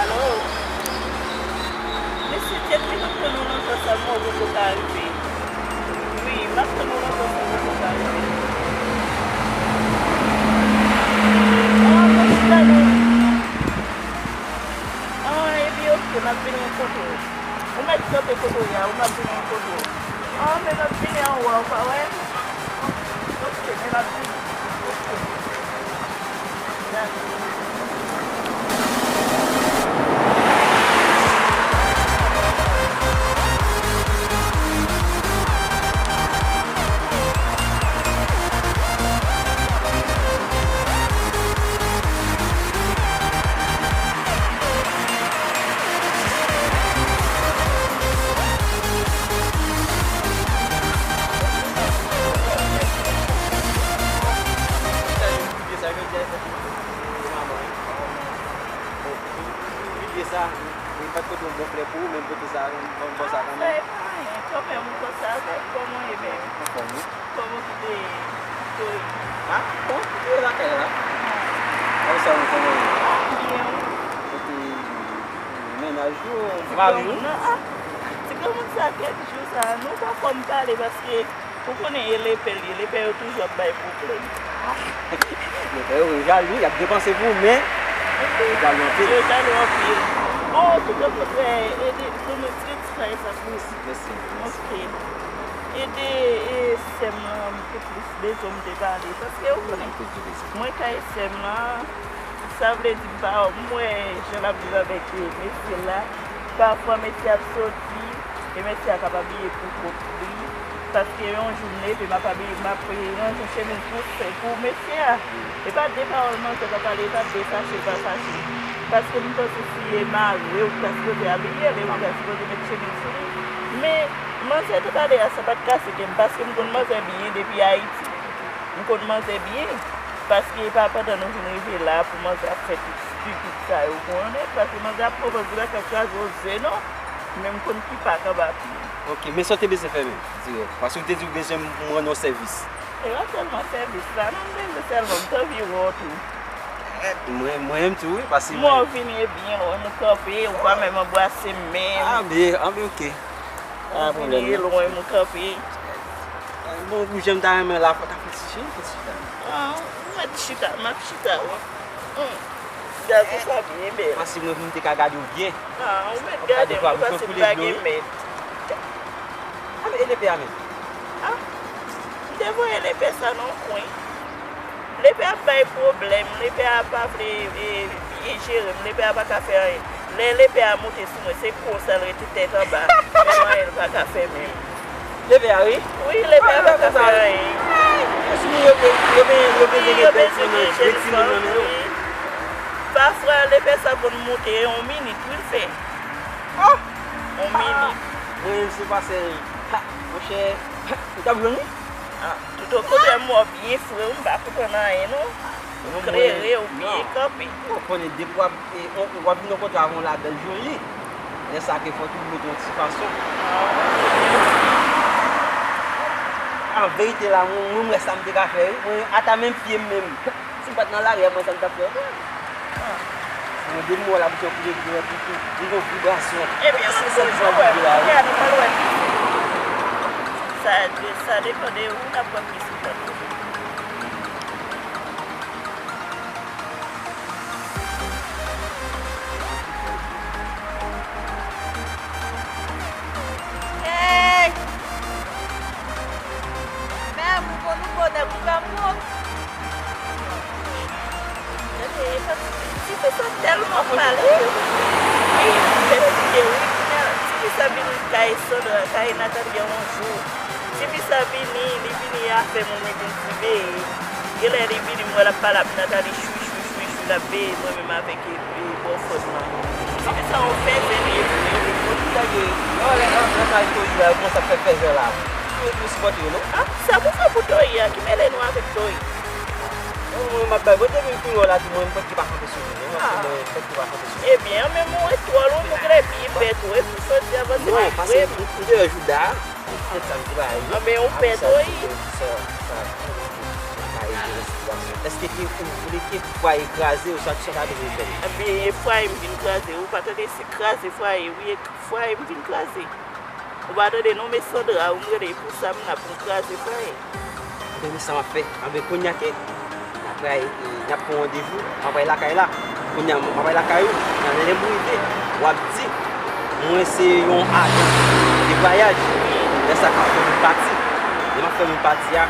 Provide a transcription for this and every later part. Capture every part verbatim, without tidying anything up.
Alo? Mesye, tchèk li, m ap tann ou lontan sa, m wè w poko ka rive. Wi, m ap tann ou lontan sa, w poko ka rive. Ah, mwen chita nan. Ah, ebyen, oke, m ap vin rankontre w. Ou mèt kanpe kote w ye a, ou m ap vin rankontre w. Ah, men m ap vini anwo a, ou pa wè? Oke, men m ap vini. Oke. Dakò. Sa jodi a, e fèt manman, e manman, wi. Bon, wi, wi, vye sa, wi, wi, pa t pote yon bon flè pou ou, men m pote sa, yon bon, bon sa kanmenm. Sa e pa anyen, kanmenm, ou konsa avè m, kòman w ye menm? Anfòm, wi. Kòman w kite Toyi? Ah, bon, Toyi lakay la. Ah. Kòman sa, ou kòman w ye? Ah, byen, wi. Kote mennaj ou, mari ou? Ti granmoun nan, ah, ti granmoun sa, kèk jou sa, nou pa fè m pale paske ou konnen e lepè l ye, lepè yo toujou ap bay pwoblèm. Lepè yo jalou, y ap depanse pou ou, men yo jalou anpil. Yo jalou anpil. Bon, tout okontrè, ede, pou nou ti retire sa pou ou. Mèsi, mèsi. Oke. Ede, e, sè m lan, m te plis bezwen m te pale, paske ou konnen, mwen kay sè m lan, sa vle di m pa, m wè jan l ap viv avèk, e, mesye l la. Pafwa mesye ap soti, e mesye a ka pa biye pou kont li. Paske yon jou m leve, m ap abiye, m ap, e, ranje chemiz pou, pou mesye a. E pa de pawòl manzè pa pale, e pa de fache l pa fache. Paske m panse si e mari w ta sipoze abiye l, e w ta sipoze met chemiz sou li. Men, manzè te pale a, sa pa t kase kè m, paske m konn manzè byen depi Ayiti. M konn manzè byen, paske e pa pandan nou vin rive la pou manzè ap fè tout stupid sa yo konnen, paske manzè ap pran manzè pa ka kraze yon ze non, men m konn ki pa k anba pye. Ok, men sa w te bezwen fè menm, dirèk, paske w te di w bezwen m rann yon sèvis. E pa sèlman sèvis la, non, m bezwen sèlman, m t anvi wè w tou. Mwen, mwen menm tou, wi, paske mwen. Mwen vini e byen lwen, m kanpe, ou pa menm anbrase m menm. Ah, byen, ah, byen, ok. Pa pwoblèm, non. Vini e lwen, m kanpe. Bon, pou jan m ta renmen la, fò ta fè ti chita, fè ti chita. Ah, ou mèt chita, m ap chita, wi. Hmm. Gade sa byen bèl. Paske mwen, pou m te ka gade w byen. Ah, ou mèt gade m, wi, paske m pa gen mèt. Ah, men e lepè a menm? Ah, m te voye lepè sa nan yon kwen. Lepè a ap bay pwoblèm, lepè a pa vle, e, byen jere m, lepè a pa ka fè anyen. Lè lepè a moute sou mwen, se konsa l rete tèt anba, menm anyen l pa ka fè menm. Lepè a, wi? Wi, lepè a pa ka fè anyen. Yo sou moun yo pe, yo pe, yo bezwen gen bèl timoun nan, bèl timoun nan men yo. Pafwa, lepè sa konn moute, e yon minit, wi, l fè. Oh! Yon minit. Mwen menm, se pase, ha, monchè, ou t ap jwenn li? Ah, tout okontrè, m wè w byen fre, m pa konprann anyen, non. Ou klere, ou byen kanpe. Ou konnen depi w ap, e, w ap vin yon kote avè yon labèl joli. Lè sa ke fò toujou mete yon ti fason. An verite la, mwen, mwen, m wè sa m te ka fè, wi. Mwen, ata menm pye m menm. Si m pa t nan lari a, mwen, sa m t ap fè? Mwen, depi m wè l ap fè kout de grenn, li gen yon vibrasyon. Ebyen, m ap sot sou wè, kounye a nou pral wè. Sa, sa depann de ou, n ap wè ki sou tèt ou. Hey! Mè, m konn ou bonè pou fè m wont. Gade, e pa ti, ti fi sa tèlman pale. E, m fè kite wi. Ti fi sa vin kay Sandra, kay Nathalie yon jou. Ti fi sa vini, li vini afè moun li vin ti veye. Genlè li vini, m wè l ap pale ak Nathalie chwi, chwi, chwi, chwi, l ap veye mwen menm avèk e, e bòfrè m nan. Ti fi sa yon fèzè li ye tou. Bon, ki sa gen? Non, lè, lè, lè sa Toyi la, yo kòmanse ap fè fèzè la. Yo, yo sipòte yo, non? Ah, sa pou fè pou Toyi a, ki mele nou avèk Toyi? Mwen, mwen, m ap bay, bon, depi m fin wè w la, di mwen, m kwè ki pa kanpe sou li, non, paske mwen, m kwè ki pa kanpe sou li. Ebyen, an menm ou e twòl, ou moutre byen bèt, ou e pou soti avanse. Non, paske m, m deyò jouda, m fè sa m di bagay, wi. An men ou pè Toyi. Sa, sa, sa, sa, Èske ke ou vle ke fwaye kraze oswa kisa w ta bezwen fè? Ebyen, e fwaye m vin kraze. Ou pa tande, se kraze fwaye wi, e fwaye m vin kraze. Ou pa tande non, men Sandra, ou m rele pou sa m la pou m kraze fwaye. Ebyen, men sa m ap fè. Anben, kounye a ke, n ap pral, e, n ap pran randevou, m ap pral lakay la. Kounye a, m ap pral lakay ou, nan lè m rive, w ap di, mwen se yon ajans de vwayaj. Lè sa k ap fè moun pati. Lè m ap fè moun pati a,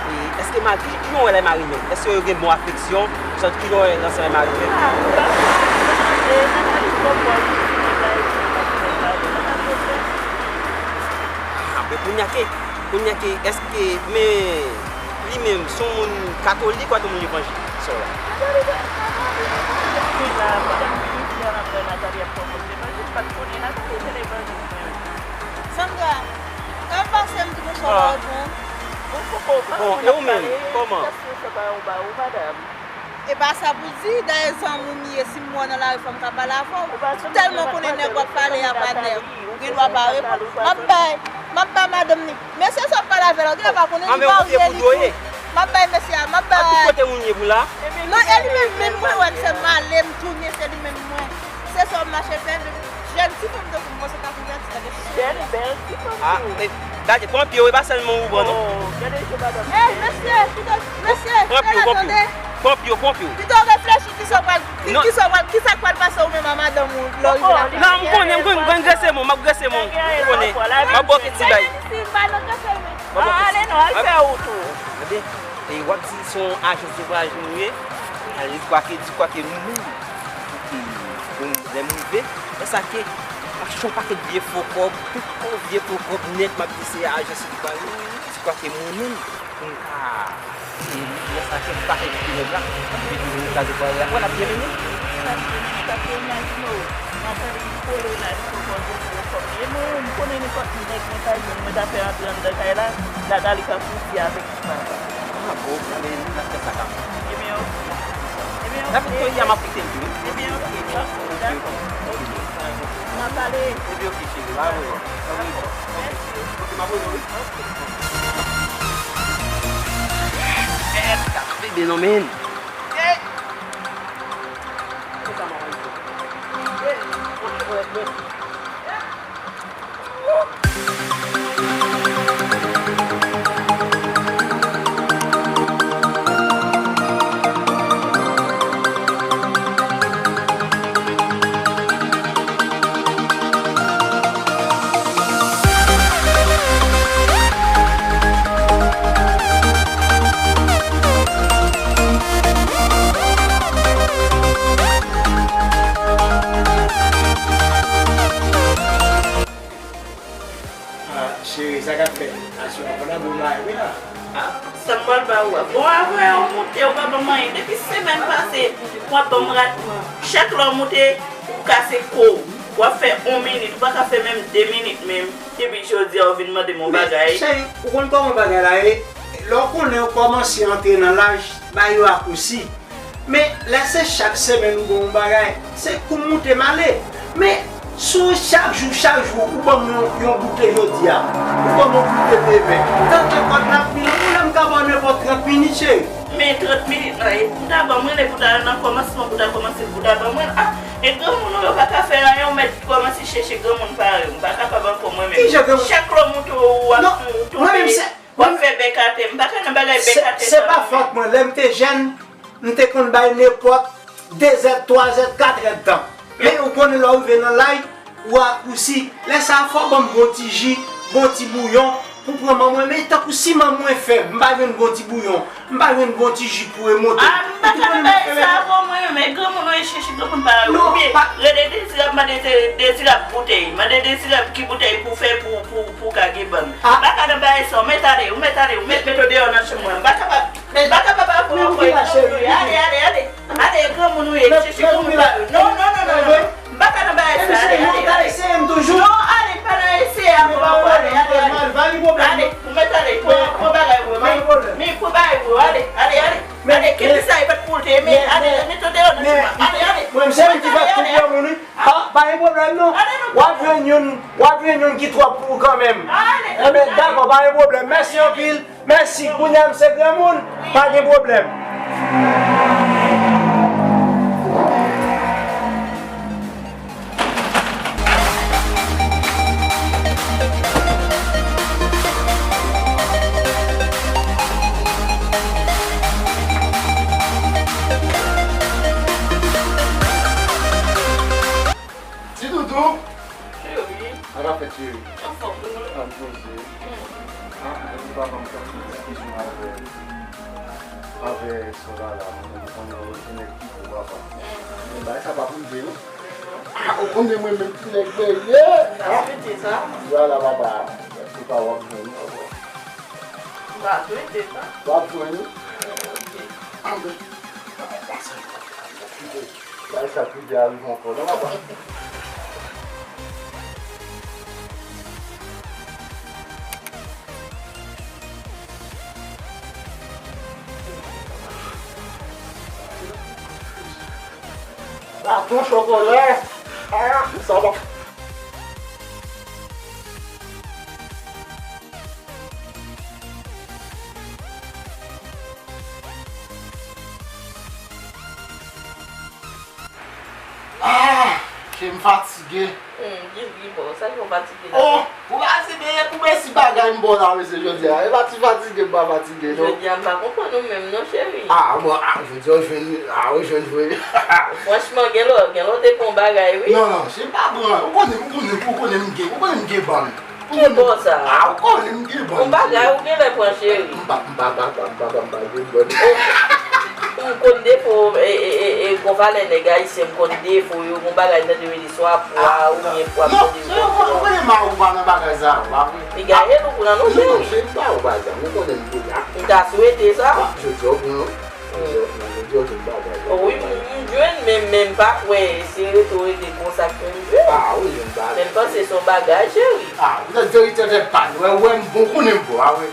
e, èske malgre, kijan w wè lè mari menm? Èske yo gen bon afeksyon? Sòt kijan w wè nan sè mari menm? Ah, m pa konn, e, Nathalie pran pòz, e, bay, bay, bay, bay, bay, bay, bay. Ah, men kounye a ke, kounye a ke, èske, men, li menm, se yon moun katolik ou se yon moun levanjil, sè w la? Nathalie pa, pa pale, men la, pandan m vin isi a, m ap wè Nathalie ap pran pòz levanjil, m pa t konnen Nathalie se levanjil, mwen. Sandra, kal pase m di bonswa ba ou tou. Ou poko, pa konn ap pale, kòman? Kèsyon sa pa ou ba ou, madanm. E pa sa pou di, dayè zanmi w m ye, si m wè w nan lari fò m ka pale avè w. Ou tèlman konnen nèg w ap pale a pa nèg, ou gen dwa pa reponn. M ap bay, m ap bay madanm li. Mesye sa w ap pale avè l la, ou genlè pa konnen li marye li tou. M ap bay mesye a, m ap bay. A tout kote moun ye pou la. Non, e li menm, menm mwen wè m se m ale, m tounen, se li menm mwen. Se sa w ap mache fè, jèn ti fanm tankou m, konsa ta pou jèn ti tankou m. Jèn, bèl ti fanm tou. Ah, eh, gade, pran pye w, e pa sèlman ou pran, non. Oh, gade je madanm. Ey, mesye, pito, mesye, pran pye w, pran pye w. Pito reflechi kisa w pral, kisa w pral, kisa k pral pase ou menm a madanm ou lè w rive lakay. Non, m konnen, m konnen, m konnen grese men w, m ap grese men w. M konnen. M ap ba w kèk ti bay. Ah, ale non, al fè wout ou. Tande, e w ap di se yon ajans de vwayaj nou ye. Di kwake, di kwake moun. Bon, lè m rive, lè sa ke, m achte yon pakèt vye fo kòb, tout yon vye fo kòb nèt, m ap di se ajans de vwayaj. Di kwake moun menm. Pou m ka, e, lè sa ke m pa fè ti nèg la, m ap di nou kraze pwa la. Wè l ap byen vini. Paske, paske imajine w, Nathalie kole la, li poko jwenn gwo kòb li. E mwen, m konnen nenpòt nèg mwen ta jwenn, mwen ta fè antre anndan kay la, Nathalie ka kouri avèk ti papa. Ah, bon, men n ap fè sa kanmenm. Ebyen, oke. Ebyen, oke. N ap kouri a, m ap kite l tou, wi. Ebyen, oke. Dakò, dakò. Oke. N ap pale. Ebyen, oke, cheri. Dakò. Dakò. Mèsi. Oke, m ap rele w, wi. Oke. Mèt, ka kanpe byen non, men. Ah, cheri, sa k ap fèt? Aswè a, pandan bon bagay, wi la. Ah, sa m pral ba ou a. Bon, avè w moute, ou pa ban m anyen. Depi semèn pase, w ap ban m ratman. Chak lè w moute, ou kase kou. W ap fè yon minit, ou pa ka fè menm de minit menm. Epi jodi a, ou vin mande m yon bagay. Men, cheri, ou konn kòman bagay la ye? Lè w konnen w kòmanse antre nan laj, ba yo akousi. Men, lè se chak semèn ou ban m yon bagay, se kou m moute m ale. Men, si w chak jou, chak jou, ou ban m yon, yon boutèy jodi a, ou ban m yon boutèy demen, tan, tan kòd la ap vin long, lè m ka ba w nenpòt trant minit, cheri. Men trant minit lan, e pou ta ban mwen, e pou ta nan kòmansman, pou ta kòmanse, pou ta ban mwen, ah, e granmoun ou yo pa ka fè anyen, ou mèt kòmanse chèche granmoun parèy ou, m pa kapab ankò mwen menm. Kijan granmoun? Chak lè w moute w ap tounen, w ap fè bèk atè, m pa ka nan bagay bèk atè sa non. Se pa fòt mwen, lè m te jèn, m te konn bay nenpòt de zèd, twa zèd, kat èdtan. Men ou konnen lè w rive nan laj, ou akousi. Lè sa a, fò w ban m bon ti ji, bon ti bouyon pou pran manman mwen. Men tankou si manman mwen fèb, m pa jwenn bon ti bouyon, m pa jwenn bon ti ji pou remonte. Ah, m pa ka nan bagay sa a, bon, mwen menm, e granmoun ou ye chèche granmoun parèy ou, oubyen rele Dezirab, mande Dezirab boutèy, mande Dezirab ki boutèy pou fè pou, pou, pou ka gen bann. M pa ka nan bagay sa, ou mèt ale, ou mèt ale, ou mèt mete w deyò nan chanm mwen. M pa kapab. Men m pa kapab avè w ankò, e granmoun ou ye. Ale, ale, ale. Ale, e granmoun ou ye, chèche granmoun pa yo. Non, non, non, non, non. M pa ka nan bagay sa, ale, ale, ale. Non, ale, m pa nan eseye avè w ankò, ale, ale, ale. Ale, ou mèt ale, pran, pran bagay ou yo, men, men pran bagay ou yo, ale, ale, ale. Ale, kenbe sa, e pa t pou l te, men, ale, mete w deyò nan chanm mwen. Ale, ale. Mwen, se mwen ki va tou granmoun, wi. Ah, pa gen pwoblèm, non. W ap jwenn youn, w ap jwenn youn ki twòp pou ou kanmenm. Enben, dakò, pa gen pwoblèm. Mèsi anpil. Mèsi, kounye a m se granmoun, pa gen pwoblèm. Ti doudou! Cheri. Sa k ap fèt, cheri? Anfòm, wi. Ann poze. Hmm. Ah, mwen, papa m t ap fè diskisyon avè, avè sè w la, la. Mwen, mwen konnen w se nèg ki gwo, papa. Hmm. Men bagay sa p ap rive, non? Ah, ou konnen mwen menm ki nèg dèyè. Sa swete sa. Vwala, papa. Se pa w ap jwenn, papa. M pa swete sa. W ap jwenn, wi. Hmm, ok. Ah, men. Bagay sa pi byen arive ankò, non, papa? Baton chokola! Ah, sa va. Ah! Cheri, m fatige. Hmm, Gilby, bon, sa k fè w fatige la? Oh! Ou pa di, men pou mesi bagay m ba w la, mesye, jodi a. E pa ti fatige m pa fatige, non. Jodi a, m pa konprann ou menm, non, cheri. Ah, bon, ah, jodi a, ou jwenn, ah, ou jwenn vre. Franchman, gen lè, gen lè w te pran bagay, wi. Non, non, cheri, m pa pran. Ou konnen, ou konnen, ou konnen m gen, ou konnen m gen bann. Ki bò sa? Ah, ou konnen m gen bann. Yon bagay ou genlè pran, cheri. M pa, m pa, m pa, m pa, m pa, m pa gen bann. Oh, m konn defo, e, e, e, e, gon valè nèg ayisyen, m konn defo yo, gon bagay tande yo di swa pwa, oubyen pwa, m tande yo di pwa. Non, non, cheri, ou konnen, ou konnen m pa, ou pa nan bagay sa, ou pa vre? Piga e nou pran, non, cheri. Non, cheri, m pa nan bagay sa, ou konnen m deja. M ta swete sa. Ah, jodi a, ou pran. Jodi a, jodi a, jodi a, jodi a, jodi a. Oh, wi, m, m jwenn, men, men m pa kwè se rete w rete konsa k fè m jwenn. Ah, wi, jwenn bagay. Men m panse se yon bagay, cheri. Ah, ou se direktè de bal, wè, wè, m bon, ou konnen m bon, ah, wi.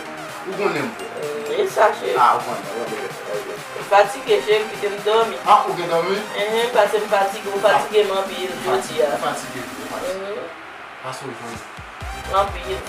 Ou konnen m bon. Mm, e sa, cheri. Ah, ou konnen, wè, wè, wè, wè. M fatige, cheri, kite m dòmi. Ah, ou gen dòmi? Enhen, paske m fatige, ou fatige m anpil jodi a. Ou fatige, ou fatige. Mhm. Pase w jwenn. Anpil.